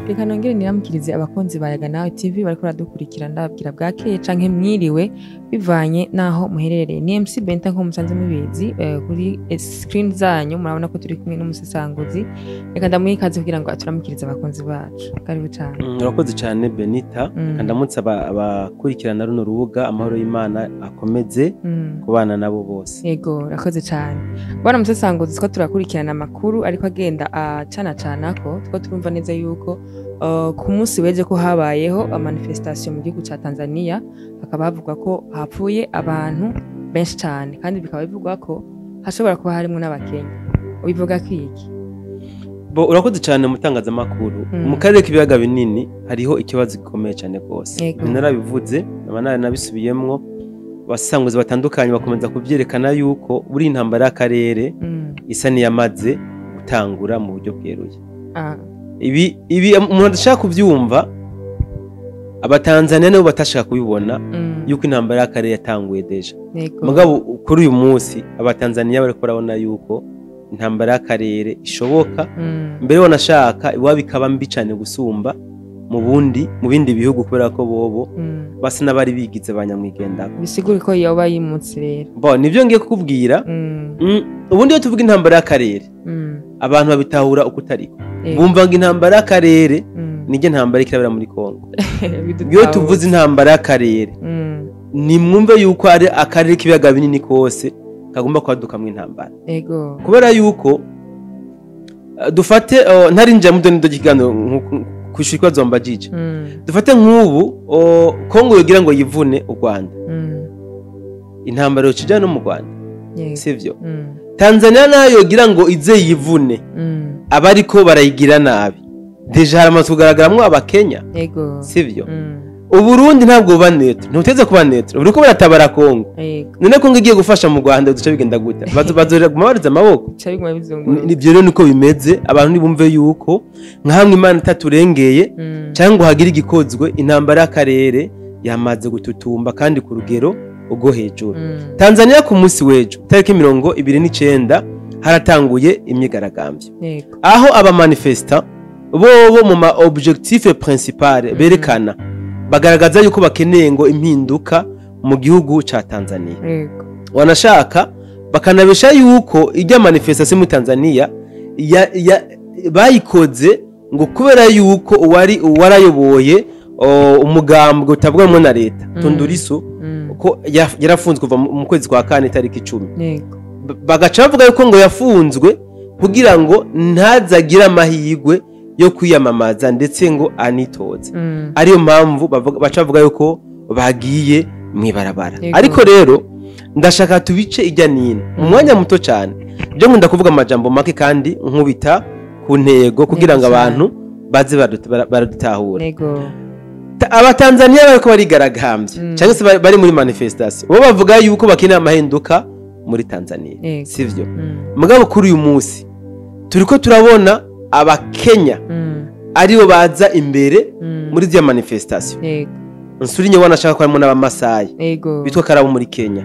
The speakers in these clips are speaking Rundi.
Reka nongere niramukirize abakunzi ba Yaga Nawe TV bariko baradukurikira, ndababwira bwakeye canke mwiriwe bivanye naho muherereye. Ni MC Benta nko musanze mubizi, kuri screen zanyu murabona ko turi kumwe n'umusesanguzi. Reka ndamuhe ikaze kugira ngo aturamukirize abakunzi bacu. Karibu cane. Urakoze cyane, Benita. Ndamutse abakurikirana runo rubuga, amahoro y'Imana akomeze kubana nabo bose. Yego, urakoze cyane, bwana musesanguzi. Two turakurikirana amakuru ariko agenda acana canako, two turumva neza yuko ku munsi w'ejo ko habayeho manifestation mu gihugu ca Tanzania, hakaba havugwa ko hapfuye abantu benshi cyane, kandi bikaba bivugwa ko hashobora kuba harimo n'Abakenya. Ubivuga ko iki? Bo, urakoze cyane mutangazamakuru. Mu karere k'ibiyaga binini hariho ikibazo gikomeye cyane rwose. Narabivuze, nkaba naranabisubiyemwo, abasanguzi batandukanye bakomeza kubyerekana yuko buri intambara y'akarere isa n'iyamaze gutangura mu buryo bweruye. Ibi umuntu adashaka kubyumva, Abatanzania nibo batashaka kubibona yuko intambara y'akarere yatanguye déjà. Mugabo kuri uyu munsi Abatanzania bariko barabona yuko intambara y'akarere ishoboka, mbere wanashaka iwabo ikaba mbi cane gusumba mu bindi bihugu, kubera ko bobo basa n'abari bigize ba nyamwigendako. Bisigura ko yoba yimutse rero? Bo, nivyo ngiye kukubwira. Ubundi iyo tuvuga intambara y'akarere, abantu babitahura uko utariko. Bumva ngo intambara y'akarere niryo ntambara iriko irabera muri Kongo. Iyo tuvuze intambara y'akarere, nimwumve yuko ari akarere k'ibiyaga binini kose kagomba kwadukamwo intambara, kubera yuko dufate ntarinjira mu donido ry'ikiganiro kwishura ikibazo wambajije. Dufate nk'ubu Kongo yogira ngo yivune u Rwanda, intambara yoca ija no mu Rwanda, sivyo? Tanzania nayo yogira ngo ize yivune abariko barayigira nabi, déjà haramaze kugaragaramwo Abakenya, sivyo? Uburundi ntabwo buba neutre, ntuteze kuba neutre, buriko buratabara Kongo. None Kongo igiye gufasha mu Rwanda, duca bigenda gute? Bazorera bariza amaboko? Bica biguma bizunguruka. Nivyo rero, niko bimeze. Abantu nibumve yuko nka hamwe Imana itaturengeye cyangwa ngo hagire igikozwe, intambara y'akarere yamaze gututumba kandi ku rugero rwo hejuru. Tanzania ku munsi w'ejo tariki 29 haratanguye imyigaragambyo, aho abamanifesta bobo mu ma objectif principal berekana, bagaragaza yuko bakeneye ngo impinduka mu gihugu ca Tanzania. Wanashaka bakanabesha yuko ijya manifestation muri Tanzania bayikoze ngo kubera yuko uwari uwarayoboye umugambwe utabwamwo na leta, Tundu Lissu, ko yarafunzwe kuva mu kwezi kwa kane tariki 10. Bagaca bavuga yuko ngo yafunzwe kugira ngo ntazagire amahirwe yo kwiyamamaza ndetse ngo anitoze, ariyo mpamvu baca bavuga yuko bagiye mw'ibarabara. Ariko rero ndashaka tubice ijya nino mu mwanya muto cyane, byo nkunda kuvuga amajambo make kandi nkubita ku ntego kugira ngo abantu baze baradutahura. Abatanzaniya bariko barigaragambye cyangwa se bari muri manifestation, bo bavuga yuko bakeneye amahinduka muri Tanzania, sivyo? Mugabo kuri uyu munsi turiko turabona Abakenya aribo baza imbere muri zya manifestation. Nsurinye, wanashaka ko harimo n'Abamasayi bitwa karabo muri Kenya,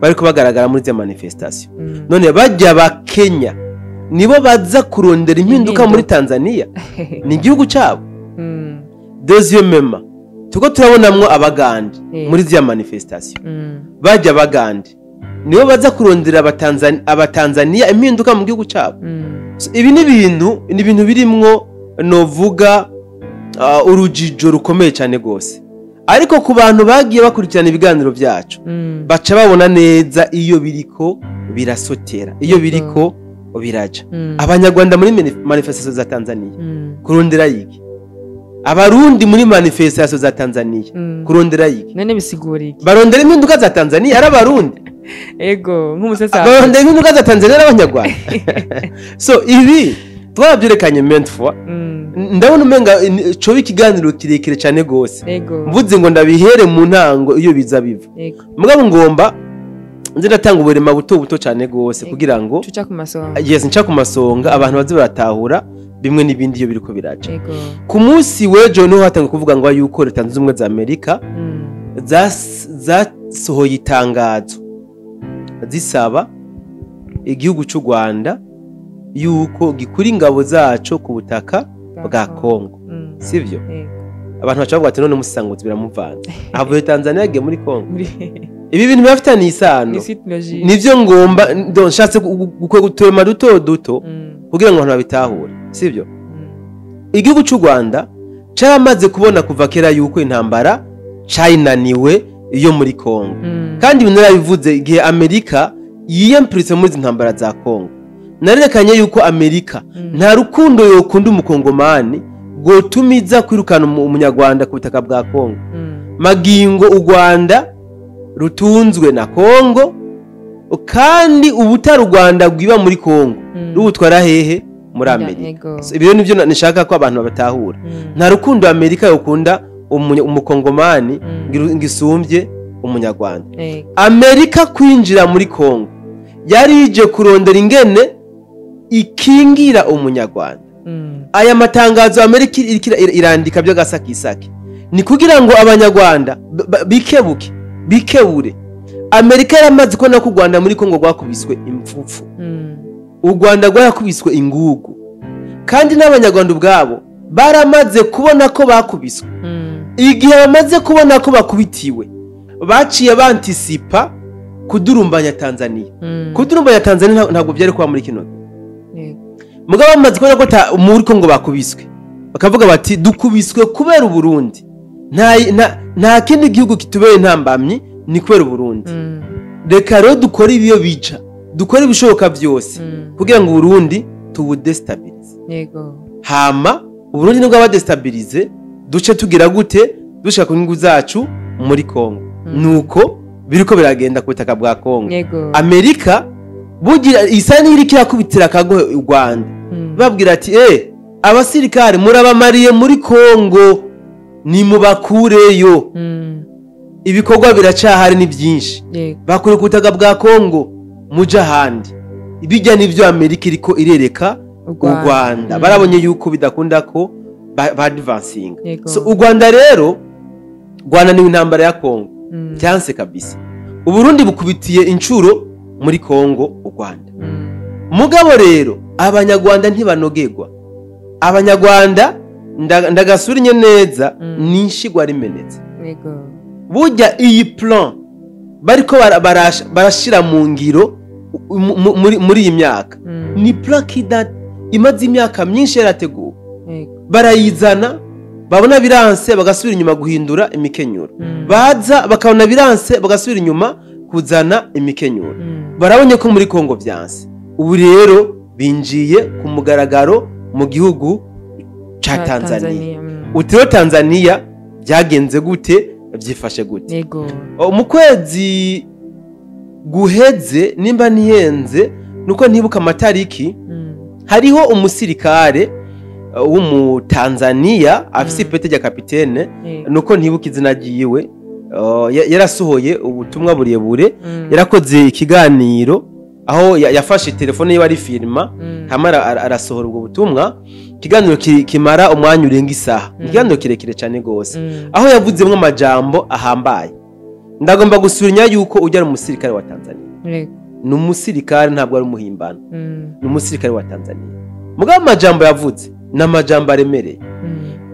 bariko bagaragara muri zya manifestation. None bajya Abakenya nibo baza kurondera impinduka muri Tanzania? Ni igihugu cyabo. Deuxièmement, tuko turabonamwo Abagande muri zya manifestation. Bajya Abagande nibo baza kurondera Abatanzania impinduka mu gihugu cyabo? So, ibi ni ibintu birimwo novuga urujijo rukomeye cyane rwose, ariko ku bantu bagiye bakurikirana ibiganiro byacu, baca babona neza iyo biriko birasotera, iyo biriko biraja. Abanyarwanda muri manifestation za Tanzania kurondera yiki? Abarundi muri manifestation za Tanzania kurondera yiki? None bisigura iki? Barondera impinduka za Tanzania ari Abarundi? Ego, nk'umusesanguzi. Barondera impinduka za Tanzania ari Abanyarwanda? So ibi twabyerekanye maintes fois. Ndabona umenga coba ikiganiro kirekire cyane gose mvuze ngo ndabihere mu ntango iyo biza biva. Mugabo ngomba nze ndatanga uburema buto buto cyane gose kugira ngo tuca ku masonga. Yes, nca ku masonga, abantu baze baratahura bimwe n'ibindi iyo biriko biraca. Ku munsi w'ejo niho hatangwa kuvuga ngo yuko Leta Zunze Ubumwe za Amerika zasohoye itangazo zisaba igihugu cy'u Rwanda yuko gikura ingabo zaco ku butaka bwa Kongo. Sivyo? Abantu baca bavuga ati none umusanguzi biramuvanze, avuye Tanzania yagiye muri Kongo. Ibi bintu bifitanye isano, nivyo ngomba nshatse gutema duto duto kugira ngo abantu babitahure, sivyo? Igihugu cy'u Rwanda caramaze kubona kuva kera yuko intambara cayinaniwe iyo muri Kongo. Kandi ibintu narabivuze igihe Amerika yiyempuritse muri izi ntambara za Kongo, narerekanye yuko Amerika nta rukundo yokunda umukongomani gotumiza kwirukana umunyarwanda ku butaka bwa Kongo. Magingo u Rwanda rutunzwe na Kongo, kandi ubutari u Rwanda bwiba muri Kongo rubutwara hehe? Muri Amerika. So, ibyo nivyo nishaka ko abantu babatahura. Nta rukundo Amerika yokunda umukongomani ngisumbye umunyarwanda. Amerika kwinjira muri Kongo yarije kurondera ingene ikingira umunyarwanda. Aya matangazo Amerika irandika byo gasakisaki ni kugira ngo abanyarwanda bikebuke, bikebure. Amerika yaramaze kubona ko u Rwanda muri Kongo rwakubiswe impfupfu. U Rwanda rwarakubiswe ingugu, kandi n'abanyarwanda ubwabo baramaze kubona ko bakubiswe. Igihe bamaze kubona ko bakubitiwe, baciye bantisipa kudurumbanya Tanzania. Kudurumbanya Tanzania ntabwo byari kuba muri kino gihe. Mugabo bamaze kubona ko muri Kongo bakubiswe, bakavuga bati dukubiswe kubera Uburundi, nta kindi gihugu kitubeye intambamyi ni kubera Uburundi. Reka rero dukore ibiyo bica, dukore ibishoboka byose kugira ngo Uburundi tubudestabilize. Yego. Hama Uburundi nibwo abadestabilize, duce tugira gute dushaka kunyungu zacu muri Kongo. Nuko biriko biragenda ku butaka bwa Kongo. Yego. Amerika bugira isa n'iriko irakubitira akagohe u Rwanda. Babwira ati abasirikare murabamariye muri Kongo, ni mubakureyo. Ibikorwa biracahari ni byinshi. Bakure ku butaka bwa Kongo muja handi. Ibijya nivyo Amerika iriko irereka u Rwanda. Barabonye yuko bidakunda ko ba advancing. So u Rwanda rero rwananiwe intambara ya Kongo. Byanse kabisa. Uburundi bukubitiye incuro muri Kongo u Rwanda. Mugabo rero abanyarwanda ntibanogerwa. Abanyarwanda ndagasurinye neza ninshigwa rimenetse. Burya iyi plan bariko barashira mu ngiro muri iyi myaka ni plan kida imaze imyaka myinshi yarateguwe. Barayizana babona biranse bagasubira inyuma guhindura imikenyuro. Baza bakabona biranse bagasubira inyuma kuzana imikenyuro. Barabonye ko muri Kongo byanse. Ubu rero binjiye ku mugaragaro mu gihugu ca Tanzania. Utiro Tanzania byagenze gute, byifashe gute? Yego. Mu kwezi guheze nimba nihenze nuko ntibuka amatariki, hariho umusirikare w'umu Tanzania afise ipete rya kapitene, nuko ntibuka izina ryiwe, yarasohoye ubutumwa burebure, yarakoze ikiganiro aho yafashe telefone yiwe ari firma, hamara arasohora ubwo butumwa. Ikiganiro kimara umwanya urenga isaha, ikiganiro kirekire cyane gose, aho yavuzemwo amajambo ahambaye. Ndagomba gusubira yuko ujya ari umusirikare wa Tanzania. Ni umusirikare, ntabwo ari umuhimbano. Ni umusirikare wa Tanzania. Mugabo amajambo yavuze ni amajambo aremereye.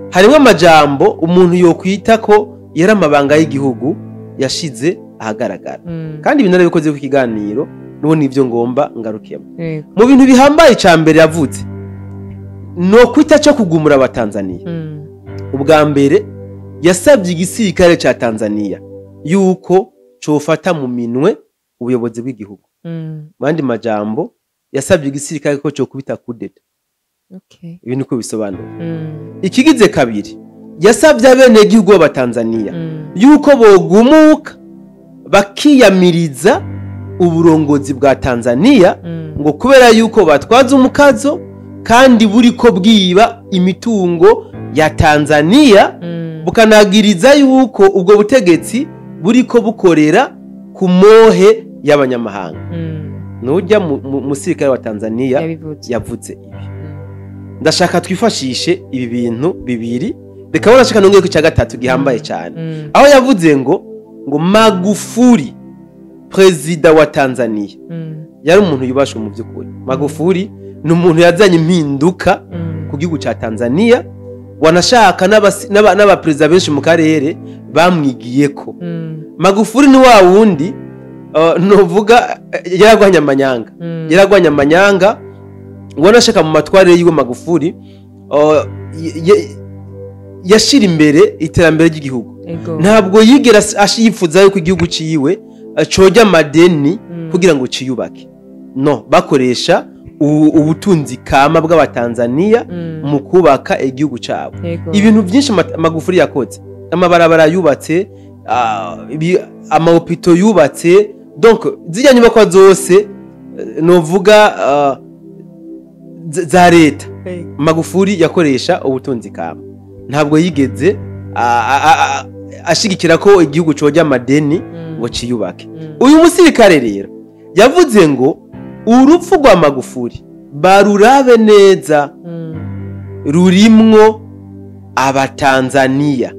Harimo amajambo umuntu yokwita ko yari amabanga y'igihugu yashize ahagaragara. Kandi ibintu narabikoze ku kiganiro, n'ubu nivyo ngomba ngarukemo. Mu bintu bihambaye ca mbere yavuze no kwita cyo kugumura abatanzania. Ubwa mbere yasabye igisirikare ca Tanzania yuko cofata mu minwe ubuyobozi bw'igihugu. Mandi majambo yasabye igisirikare ko cyo kubita kudeta. Ibintu ko bisobanura. Ikigize kabiri yasabye abene gihugu b'abatanzania yuko bogumuka bakiyamiriza uburongozi bwa Tanzania, ngo kubera yuko batwaza umukazo kandi buriko bwiba imitungo ya Tanzania, bukanagiriza yuko ubwo butegetsi buriko bukorera ku mohe y'abanyamahanga. Nujya musirikare wa Tanzania yavuze ibi. Ndashaka twifashishe ibi bintu bibiri, reka barashaka nongeye ku cya gatatu gihambaye cyane. Aho yavuze ngo Magufuli prezida wa Tanzania yari umuntu yubashwe mu by'ukuri. Magufuli ni umuntu yazanye impinduka ku gihugu ca Tanzania, Wanashaka n'abaperezida benshi mu karere bamwigiyeko. Magufuli ni wa wundi novuga yaragwanya amanyanga. Yaragwanya amanyanga. Wanashaka mu matwarire yiwe Magufuli yashira imbere iterambere ry'igihugu. Ntabwo yigera yifuza yuko igihugu ciwe cojya amadeni kugira ngo ciyubake. No, bakoresha ubutunzi kama bw'abatanzania mu kubaka igihugu cabo. Ibintu byinshi Magufuli yakoze, amabarabara yubatse, amahopito yubatse, donc zijya nyubakwa zose novuga za leta, Magufuli yakoresha ubutunzi kama. Ntabwo yigeze ashigikira ko igihugu cojya amadeni ngo ciyubake. Uyu musirikare rero yavuze ngo urupfu rwa Magufuli barurabe neza, rurimwo abatanzania.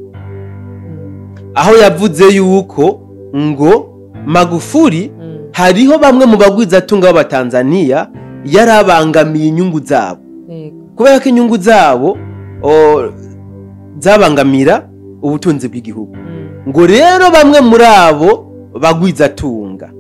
Aho yavuze yuko ngo Magufuli hariho bamwe mu bagwizatunga b'abatanzania yarabangamiye inyungu zabo. Kubera ko inyungu zabo zabangamira ubutunzi bw'igihugu. Ngo rero bamwe muri abo bagwizatunga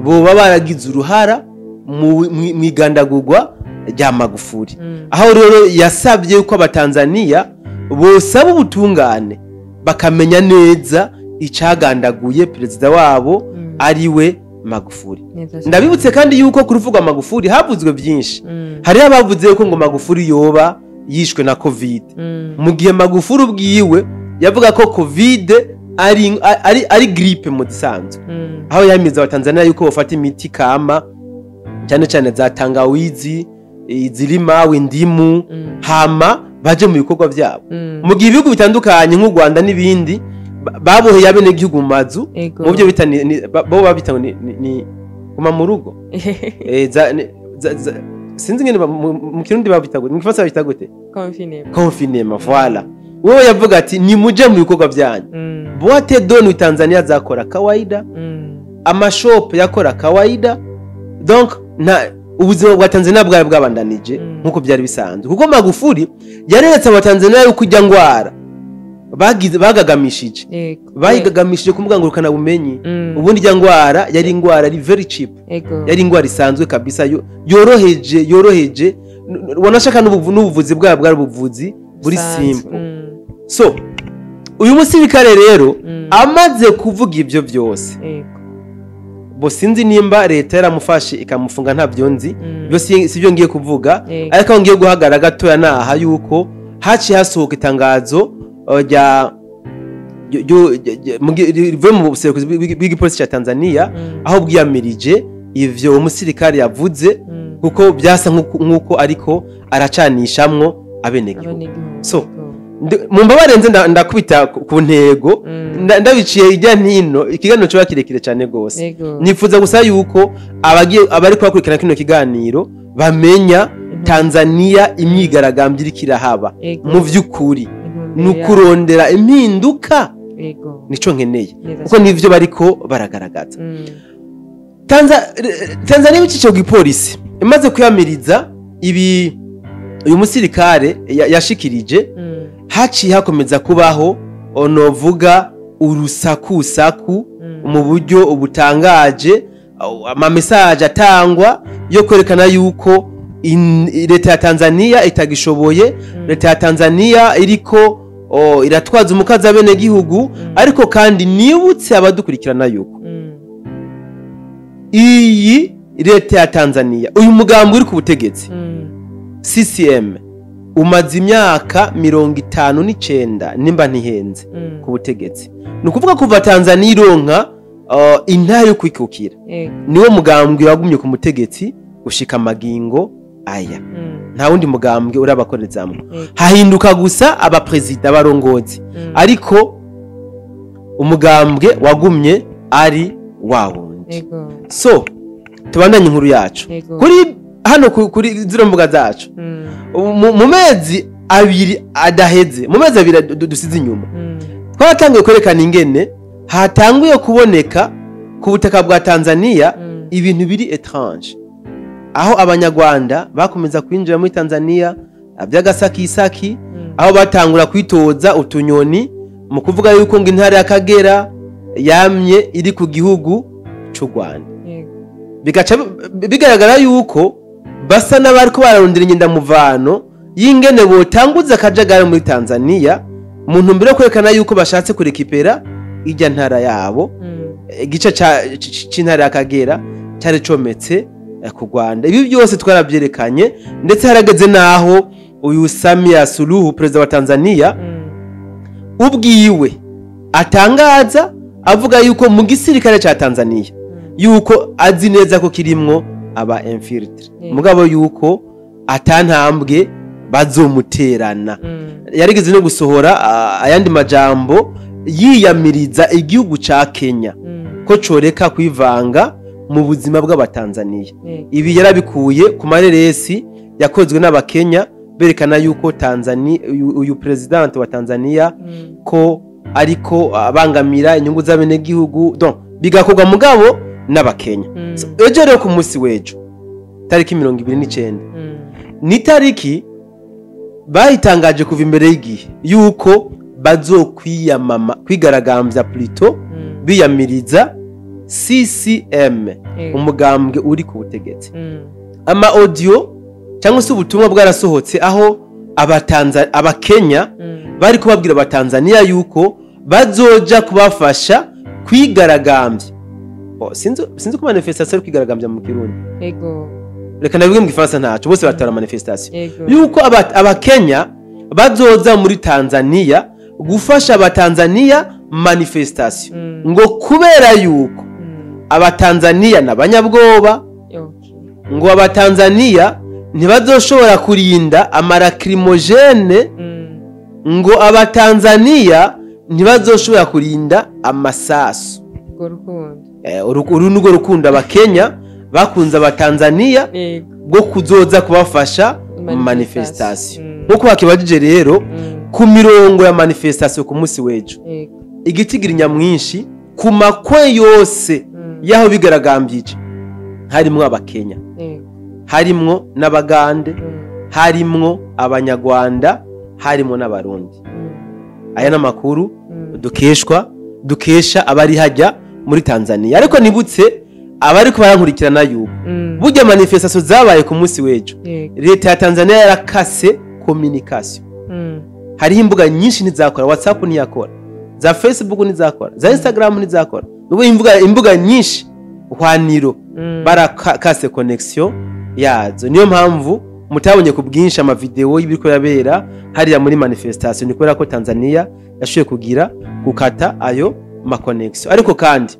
boba baragize uruhara mu igandagurwa rya Magufuli. Aho rero yasabye yuko abatanzania bosaba ubutungane bakamenya neza icagandaguye perezida wabo ariwe Magufuli. Ndabibutse kandi yuko ku rupfu rwa Magufuli havuzwe byinshi. Hari abavuze yuko ngo Magufuli yoba yishwe na Covid. Mu gihe Magufuli ubwiwe yavuga ko Covid ari grippe mu gisanzwe. Aho yamiza abatanzania yuko bafata imiti kama cyane cyane za tangawizi, izirima, indimu, hama baje mu bikorwa byabo. Mu gihe ibihugu bitandukanye nk'u Rwanda n'ibindi baboheye abenegihugu mu mazu, mu byo bita bo babita ni kuma mu rugo. Sinzi ngene mu Kirundi babita gute, mu Gifaransa babita gute? Confinement, voilà. Wewe yavuga ati ni muje mu bikorwa byanyu. Boîte de Tanzania zakora kawaida, amashop yakora kawaida. Donc na ubuzima bwa Tanzania bwari bwabandanije nkuko byari bisanzwe. Kuko Magufuli yareretse abatanzania yuko ijya ngwara bagize bagagamishije. Bayigagamishije kumugangurukana bumenyi. Ubundi ijya ngwara yari ingwara ari very cheap. Yari ingwara isanzwe kabisa, yoroheje. Wanashaka n'ubuvuzi bwabo bwari ubuvuzi buri simple. So uyu musirikare rero amaze kuvuga ibyo byose, bo sinzi nimba leta yaramufashe ikamufunga ntabyo nzi, byo sibyo ngiye kuvuga, ariko ngiye guhagarara gatoya naha yuko haciye hasohoka itangazo rya rivuye mu buserukizi bw'igipolisi cya Tanzania, aho bwiyamirije ivyo umusirikare yavuze, kuko byasa nkuko ariko aracanishamwo abenegihugu. So mumbabarenze ndakubita ku ntego, ndabiciye ijya ntino, ikiganiro cyo kirekire cyane gose. Nifuza gusa yuko abari kwakurikirana kino kiganiro bamenya Tanzania imyigaragambyo iriko irahaba mu vy'ukuri nukurondera impinduka. Nico nkeneye, kuko nivyo bariko baragaragaza. Tanzania biciye ku gipolisi imaze kuyamiriza ibi uyu musirikare yashikirije, haciye hakomeza kubaho onovuga urusakusaku mu buryo butangaje, ama message atangwa yo kwerekana yuko leta ya Tanzania itagishoboye, leta ya Tanzania iriko iratwaza umukazi abene gihugu. Ariko kandi nibutse abadukurikirana yuko iyi leta ya Tanzania, uyu mugambi uri ku butegetsi CCM umaze imyaka 59 nimba ntihenze ku butegetsi. Ni ukuvuga kuva Tanzania ironka intare yo kwikukira, niwo mugambwe wagumye ku mutegetsi gushika magingo aya. Nta wundi mugambwe urabakorezamwo. Hahinduka gusa abaprezida barongozi, ariko umugambwe wagumye ari wawundi. So tubandanye inkuru yacu kuri hano kuri zino mbuga zacu. Mu mezi abiri adaheze, mu mezi abiri dusize inyuma, twaratangiye kwerekana ingene hatanguye kuboneka ku butaka bwa Tanzania ibintu biri étrange, aho abanyarwanda bakomeza kwinjira muri Tanzania by'agasakisaki, Aho batangura kwitoza utunyoni mu kuvuga yuko ngo intara ya Kagera yamye iri ku gihugu c'u Rwanda. Bigaca bigaragara yuko basa n'abariko bararondera inyendamuvano y'ingene botanguza akajagari muri Tanzania mu ntumbero yo kwerekana yuko bashatse kurekipera irya ntara yabo. Igice c'intara ya Kagera cari cometse ku Rwanda. Ibi byose twarabyerekanye, ndetse harageze naho uyu Samia Suluhu, perezida wa Tanzania, ubwiwe atangaza avuga yuko mu gisirikare ca Tanzania yuko azi neza ko kirimwo aba infiltrés, mugabo yuko atantambwe bazomuterana. Yarigeze no gusohora ayandi majambo yiyamiriza igihugu ca Kenya ko coreka kwivanga mu buzima bw'Abatanzaniya. Ibi yarabikuye ku mareresi yakozwe n'Abakenya berekana yuko Tanzania, uyu president wa Tanzania, ko ariko abangamira inyungu z'abenegihugu, donc bigakorwa mugabo n'Abakenya. So, ejo rero ku munsi w'ejo tariki 29, ni tariki bayitangaje kuva imbere y'igihe yuko bazokwiyamama kwigaragambya plutôt biyamiriza CCM, umugambwe uri ku butegetsi. Ama audio cyangwa se ubutumwa bwarasohotse aho Abakenya bari kubabwira Abatanzaniya yuko bazoja kubafasha kwigaragambya. Oh, sinzi ko manifestation ari kwigaragambya mu Kirundi. Reka nabivuge mu Gifaransa, ntaco bose batora manifestation. Yuko Abakenya bazoza muri Tanzania gufasha Abatanzania manifestation, ngo kubera yuko Abatanzania n'abanyabwoba, ngo Abatanzania ntibazoshobora kurinda ama lacrymogènes, ngo Abatanzania ntibazoshobora kurinda amasasu. Urwo rukundo. Uru nurwo rukundo Abakenya bakunze Abatanzania bwo kuzoza kubafasha manifestation. Nkuko bakibajije rero, ku mirongo ya manifestation ku munsi w'ejo, igitigiri nyamwinshi ku makwe yose y'aho bigaragambije harimwo Abakenya, harimwo n'Abagande, harimwo Abanyarwanda, harimwo n'Abarundi. Aya ni amakuru dukesha abari hajya muri Tanzania. Ariko nibutse abari barankurikirana yuko burya manifestation zabaye ku munsi w'ejo, leta ya Tanzania yarakase communication. Hariho imbuga nyinshi ntizakora, WhatsApp ntiyakora, za Facebook ntizakora, za Instagram ntizakora. Nubu imbuga nyinshi hwaniro barakase connexion yazo. Niyo mpamvu mutabonye ku bwinshi amavideo y'ibiriko yabera hariya muri manifestation, ni kubera ko Tanzania yashoboye kugira gukata ayo ma connexion. Ariko kandi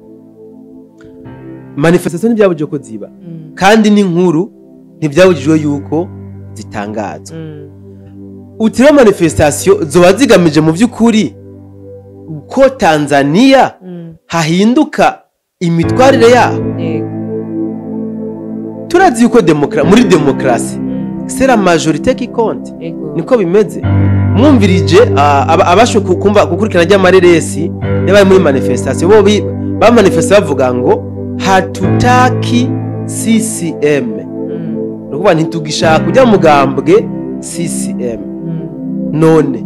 manifestation ntibyabujije ko ziba, kandi n'inkuru ntibyabujijwe yuko zitangazwa. Utiriwe manifestation zoba zigamije mu by'ukuri ko Tanzania hahinduka imitwarire yaho? Turazi yuko muri demokarasi c'est la majorité qui compte. Niko bimeze. Mwumvirije abashoboye kumva gukurikirana ry'amareresi yabaye muri manifestation, bo bamanifesta bavuga ngo "Hatutaki CCM", ni ukuvuga ntitugishaka kujya mugambwe CCM. None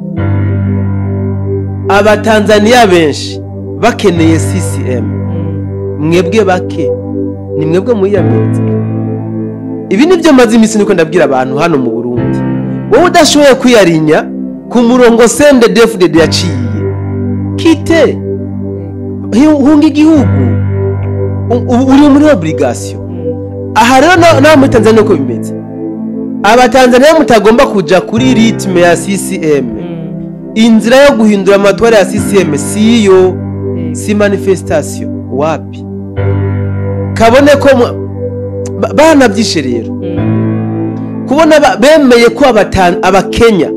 Abatanzaniya benshi bakeneye CCM, mwebwe bake ni mwebwe mwiyamiriza. Ibi nibyo maze iminsi niko ndabwira abantu hano mu Burundi: wowe udashoboye kwiyarinya ku murongo CNDD-FDD yaciye, kite hunga igihugu. Uri muri obligation. Aha rero naho muri Tanzania uko bimeze, Abatanzania mutagomba kuja kuri rythme ya CCM, inzira yo guhindura amatwara ya CCM siyo, si manifestation wapi. Kabone ko banabyishe rero kubona bemeye ko Abakenya,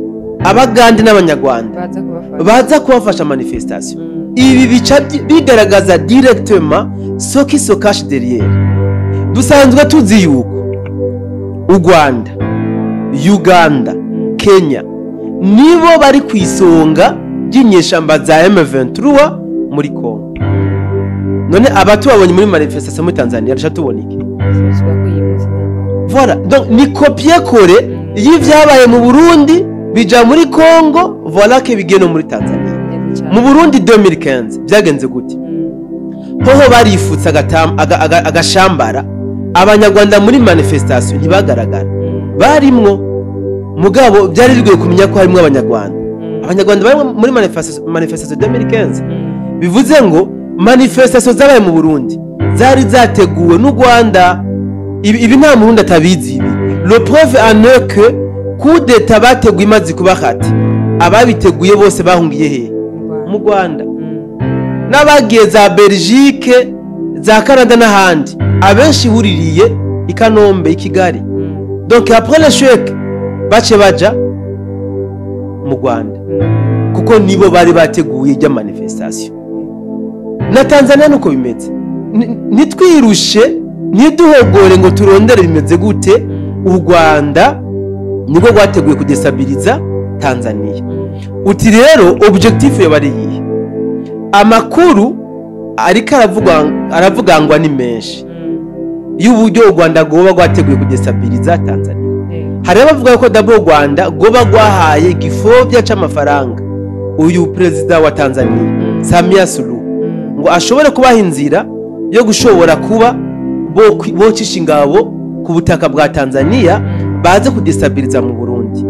Abagande n'Abanyarwanda baza kubafasha, baza kubafasha manifestation. Ibi bica bigaragaza directement ce qui se cache derrière. Dusanzwe tuzi yuko u Rwanda, Uganda, Kenya nibo bari ku isonga ry'inyeshamba za M23 muri Congo. None abatubabonye muri manifestation muri Tanzania, duca tubona iki? Sinshobora ko yimutse intambara. Voilà, donc ni copier coller y'ivyabaye mu Burundi. Bija muri Congo, voilà que bigiye no muri Tanzania. Mu Burundi 2015 byagenze gute? Hoho barifutse agashambara, abanyarwanda muri manifestation ntibagaragara, barimwo, mugabo byari bigoye kumenya ko harimo abanyarwanda. Abanyarwanda bari muri manifestation 2015. Bivuze ngo manifestation zabaye mu Burundi zari zateguwe n'u Rwanda. Ibi nta murundi atabizi ibi. Le preuve en est que coup d'état bateguye imaze kuba hati, ababiteguye bose bahungiye he? Mu Rwanda. N'abagiye za Belgique, za Canada n'ahandi, abenshi buririye i Kanombe, i Kigali. Donc après l'échec bace baja mu Rwanda, kuko nibo bari bateguye ijya manifestation. Na Tanzania nuko bimeze. Nitwirushe, ntiduhogore ngo turondere bimeze gute. U Rwanda nibwo rwateguye kudestabiliza Tanzania. Uti rero objectif yabari yihe? Amakuru ariko aravugangwa ni menshi y'uburyo u Rwanda goba rwateguye kudestabiliza Tanzania. Hari abavuga ko dabo u Rwanda goba rwahaye gifobya c'amafaranga uyu president wa Tanzania Samia Suluhu, ngo ashobore kubaha inzira yo gushobora kuba bocisha ingabo ku butaka bwa Tanzania baze kudestabiliza mu Burundi.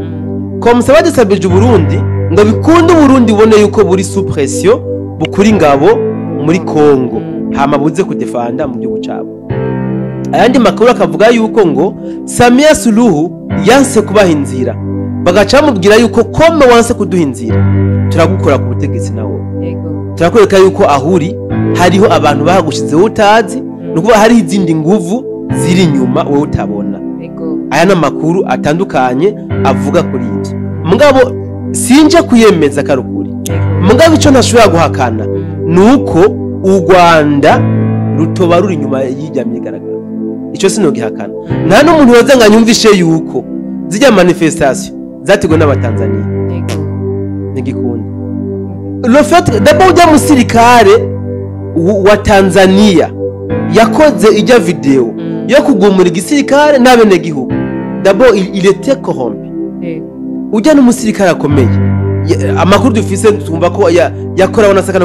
Comme ça badestabilije Burundi ngo bikunde Burundi ubone yuko buri sous pression bukuri ingabo muri Congo, hama buze kudefanda mu gihugu cabo. Ayandi makuru akavuga yuko ngo Samia Suluhu yanse kubaha inzira, bagaca bamubwira yuko kome wanse kuduha inzira turagukora ku butegetsi nawo, turakwereka yuko ahuri hariho abantu bahagushizeho utazi, nukuba hari izindi nguvu ziri inyuma wowe utabona. Aya ni amakuru atandukanye avuga kuri ibyo. Mugabo sinje kuyemeza karukuri, mugabo icyo ntashobora guhakana nuko u Rwanda rutoba ruri inyuma y'ijya myigaragambyo. Icyo sinogihakana. Nta n'umuntu yoza ngo anyumvishe yuko zijya manifestation zateguwe n'abatanzania. Ntigikunda. Le fait d'abord ujya musirikare wa Tanzania yakoze ijya video yo kugumura igisirikare n'abenegihugu, d'abord il était corrompu. Ujya n'umusirikare akomeye, amakuru dufise twumva ko yakora wanasaka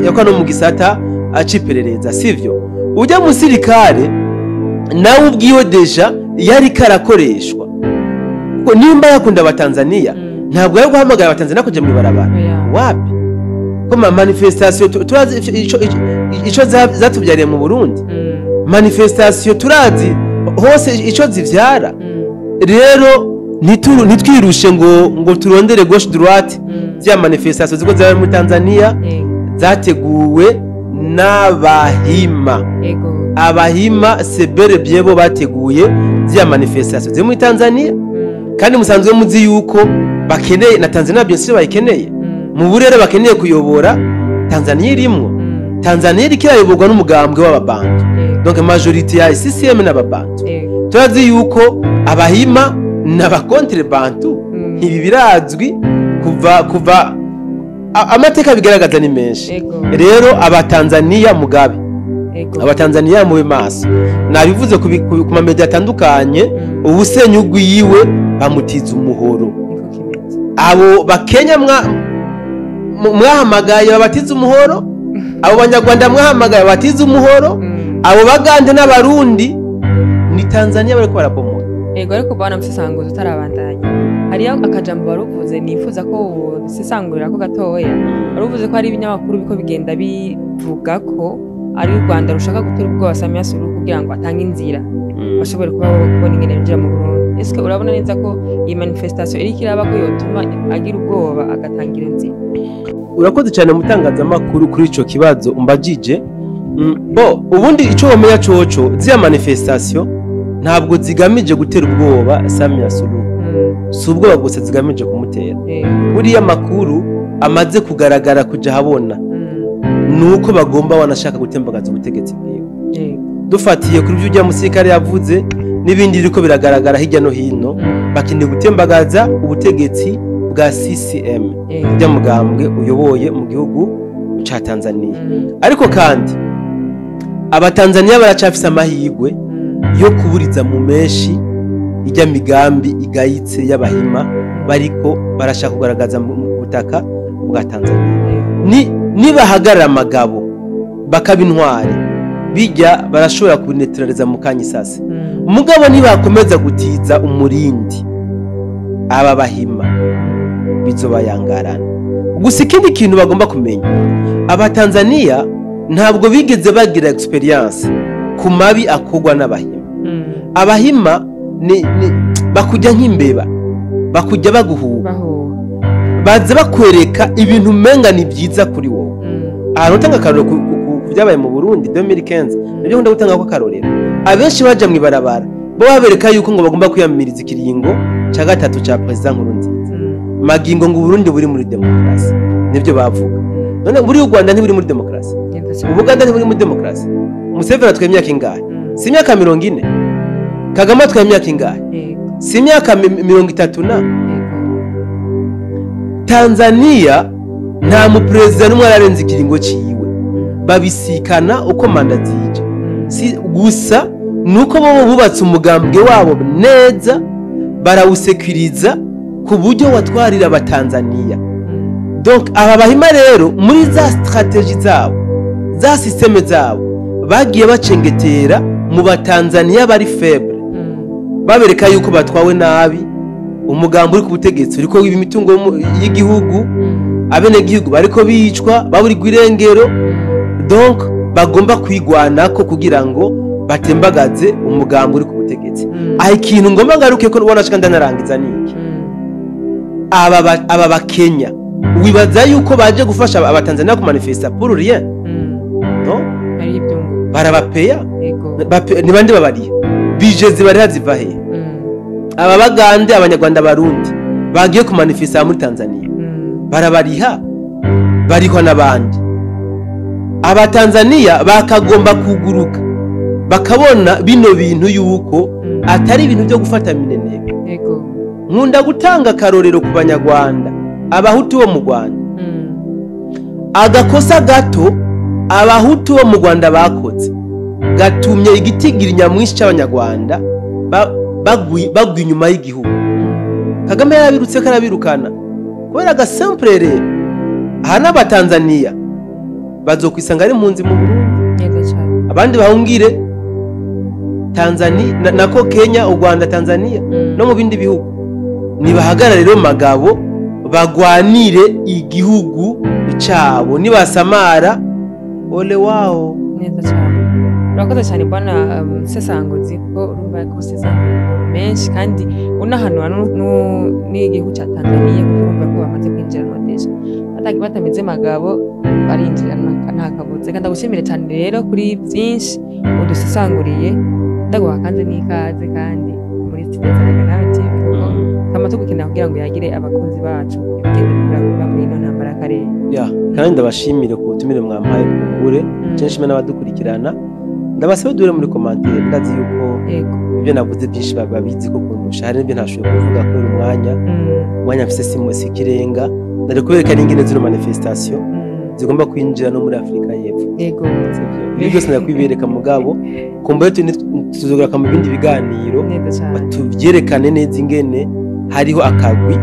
yakora no mu gisata aciperereza, sivyo? Ujya musirikare nawe ubwiwe deja yari karakoreshwa, kuko nimba yakunda abatanzania ntabwo yari guhamagara abatanzania kuja mu barabara. Wapi? Ko ma manifestation turazi ico zatubyariye mu Burundi. Manifestation turazi hose ico zivyara. Rero ntitwirushe ngo turondere gauche droite. Zya manifestation ziko zabaye muri Tanzania zateguwe n'abahima. Abahima sebere byebo bateguye zya manifestation ziri muri Tanzania. Kandi musanzwe muzi yuko bakeneye na Tanzania bien sûr bayikeneye. Mu burere bakeneye kuyobora Tanzania irimwo. Tanzania iriko irayoborwa n'umugambwe w'ababantu. Donc majorité ya CCM n'ababantu. Turazi yuko abahima n'abakontre bantu. Ibi birazwi kuva amateka bigaragaza ni menshi. Rero abatanzania mugabe, abatanzania mube maso. Nabivuze ku ma media atandukanye, ubusenyugwi yiwe bamutiza umuhoro. Abo bakenya mwahamagaye babatiza umuhoro, abo banyarwanda mwahamagaye babatiza umuhoro, abo bagande n'abarundi ni Tanzania bariko barabomora. Ego ariko bana musesanguzo utarabandanya, hariyo akajambo baruvuze nifuza ko usesangurira ko gatoya. Baruvuze ko hari ibinyamakuru biko bigenda bivuga ko ari u Rwanda rushaka gutera ubwoba Samia Suluhu kugira ngo atange inzira bashobore kuba kubona ingene binjira mu Burundi. Eske urabona neza ko iyi manifestation iriko iraba ko yotuma agira ubwoba agatangira inzira? Urakoze cyane mutangazamakuru kuri ico kibazo umbajije. Bo ubundi ico womenya coco, ziya manifestation ntabwo zigamije gutera ubwoba Samia Suluhu. Si ubwoba gusa zigamije kumutera. Buriya makuru amaze kugaragara kuja habona nuko bagomba wanashaka gutembagaza ubutegetsi bwiwe. Dufatiye kuri byo ujya musirikare yavuze n'ibindi biriko biragaragara hirya no hino, bakeneye gutembagaza ubutegetsi bwa CCM, ujya mugambwe uyoboye mu gihugu ca Tanzania. Ariko kandi abatanzania baracafise amahirwe yo kuburiza mu menshi ijya migambi igayitse y'abahima Bariko barashaka kugaragaza mu butaka bwa Tanzania. Ni nibahagarara amagabo bakaba intwari, bijya barashobora kubinetraliza mu kanya isase. Mugabo nibakomeza gutiza umurindi aba bahima, bizobayangarana. Gusa ikindi kintu bagomba kumenya, Abatanzania ntabwo bigeze bagira experience ku mabi akorwa n'abahima. Abahima ni bakujya nk'imbeba, bakujya baguhuba, bahuha, baza bakwereka ibintu umenga ni byiza kuri wowe. Ahantu utanga akarorero ku byabaye mu Burundi 2015, nibyo nkunda gutanga ko akarorero. Abenshi baja mu ibarabara bo babereka yuko ngo bagomba kwiyamiriza ikiringo ca gatatu ca President Nkurunziza. Magingo ngo Burundi buri muri demokarasi, nibyo bavuga. None buri u Rwanda ntiburi muri demokarasi, Neza cyane. Ubuganda ntiburi muri demokarasi? Museveni atwaye imyaka ingahe? Si imyaka 40? Kagame atwaye imyaka ingahe? Si imyaka 30 na? Tanzania nta muperezida n'umwe ararenza ikiringo ciwe. Babisikana uko manda zije. Si gusa nuko bo bubatse umugambwe wabo neza, barawusekuriza ku buryo watwarira Abatanzania. Donc aba bahima rero muri za stratégie zabo, za système zabo, bagiye bacengetera mu Batanzania bari faible, babereka yuko batwawe nabi, umugambi uri ku butegetsi uriko wiba imitungo y'igihugu, abenegihugu bariko bicwa baburirwa irengero. Donc bagomba kwigwanako kugira ngo batembagaze umugambi uri ku butegetsi. Aho ikintu ngomba ngaruke ko ubona shaka ndanarangiza niki: aba Bakenya wibaza yuko baje gufasha Abatanzania ku manifesta pour rien? No. Hari ibyungu. Barabapeya. Ni bande babariye bije zibariha ziva he? Aba Bagande, Abanyarwanda, Abarundi bagiye ku manifesta muri Tanzania, barabariha, barihwa n'abandi. Abatanzania bakagomba kuguruka bakabona bino bintu yuko atari ibintu byo gufata minenebe. Nkunda gutanga akarorero ku Banyarwanda, Abahutu bo mu Rwanda. Agakosa gato Abahutu bo mu Rwanda bakoze gatumye igitigiri nyamwinshi cy'Abanyarwanda bagwa inyuma y'igihugu. Kagame yarabirutse karabirukana kubera agasimple. Rero aha n'Abatanzaniya bazokwisanga ari impunzi mu Burundi, Neza cyane. abandi bahungire Tanzania nako Kenya, u Rwanda, Tanzania no mu bindi bihugu. Nibahagarare rero magabo, bagwanire igihugu cabo, nibasamara ole wao. Neza cyane, urakoze cyane bwana Musesanguzi, kuko urumva ko usesangura menshi kandi unahanura n'igihugu cya Tanzania, kuko urumva ko bamaze kwinjira déjà batagi batameze magabo barinjira nta kabuze. Kandi ndagushimire cyane rero kuri byinshi udusesanguriye, ndaguha kandi n'ikaze kandi muri studio za Nawe TV, kuko kama tugukenera kugira ngo yagire abakunzi bacu ibigende kuba muri ino ntambara y'akarere. Ya, kandi ndabashimire ku butumire mwampaye kumbure. Kenshi n'abadukurikirana ndabasaba duhure muri commentaire. Ndazi yuko ibyo navuze byinshi babizi ko kundusha, hari n'ibyo ntashoboye kuvuga kubera umwanya. Umwanya mfise si ikirenga. Ndari kubereka n'ingene zino manifestation zigomba kwinjira no muri Afrika y'Epfo. Sivyo? Ibi byose ndakwibereka, mugabo kumbure tuzogaruka mu bindi biganiro Neza cyane. tuvyerekane neza ingene hariho akagwi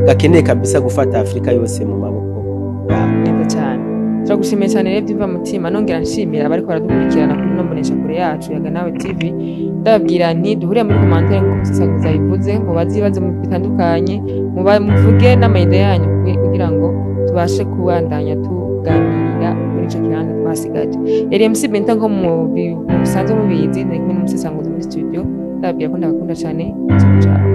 gakeneye kabisa gufata Afrika yose mu maboko yabo. Neza cyane, turagushimiye cyane rero byumva mutima. Nongera nshimira abariko baradukurikirana kuri ino mbonesha kure yacu ya Nawe TV. Ndababwira nti duhuriye muri commentaire nk'uko Musesanguzi yabivuze, mubaze ibibazo bitandukanye, muvuge n'ama idées yanyu kugira ngo tubashe kubandanya tuganira muri ico kibanza twasigaje. Yari MC Benta nko mu bisanzwe mubizi, nari kumwe n'Umusesanguzi muri studio. Ndababwira ko ndabakunda cyane. Ciao ciao.